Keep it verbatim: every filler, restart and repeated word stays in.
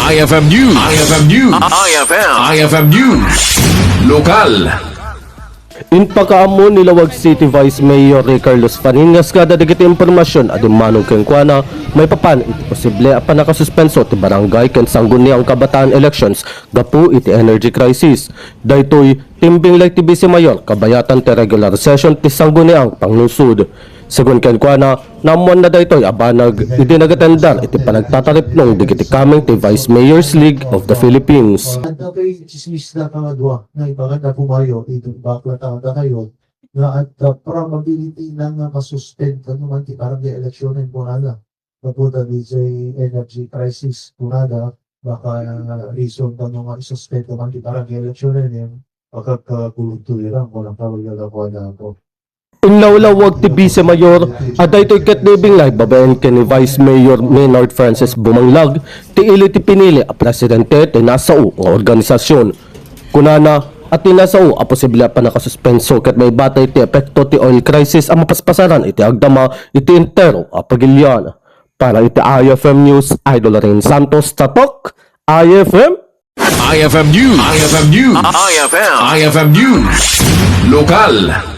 I F M News. I F M News. I F M. I F M News. Lokal. Impakaammo ni Laoag City Vice Mayor Rey Carlos Fariñas kada dagiti impormasion a dummanong kenkuana maipapan iti posible a pannakasuspenso ti barangay ken sangguniang kabataan elections gapu iti energy crisis. Daytoy ti imbinlay ti Vice Mayor kabayatan ti regular session ti sangguniang panglungsod. Segun kenkuana, naammoanna daytoy a banag idi nagatendar iti panagtataripnong dagiti kameng ti Vice Mayors League of the Philippines. Adda pay chismis da nga dua nga ibaga da kumayo, iti bakla ta dakayo, nga adda probability na nga masuspend kano man ti barangay eleksyonen kunada. Gapu ta diay energy crisis kunada, baka reason kano nga isuspend man ti barangay eleksyonen, pagkakaguludto ira, kunang kawal nga kuada ako. Inlawlawag ti Vice Mayor a daytoy ket naibinlay babaen ken ni Vice Mayor Maynard Francis Bumanglag ti ili ti pinili a presidente ti nasao nga organisasyon. Kunana a ti nasao a posible a pannakasuspenso ket maibatay ti epekto ti oil crisis a mapaspasaran iti agdama iti entero a pagilian. Para iti I F M News, Idol Rain Santos, Tatok, I F M. I F M News. I F M News. I F M. I F M News. Lokal.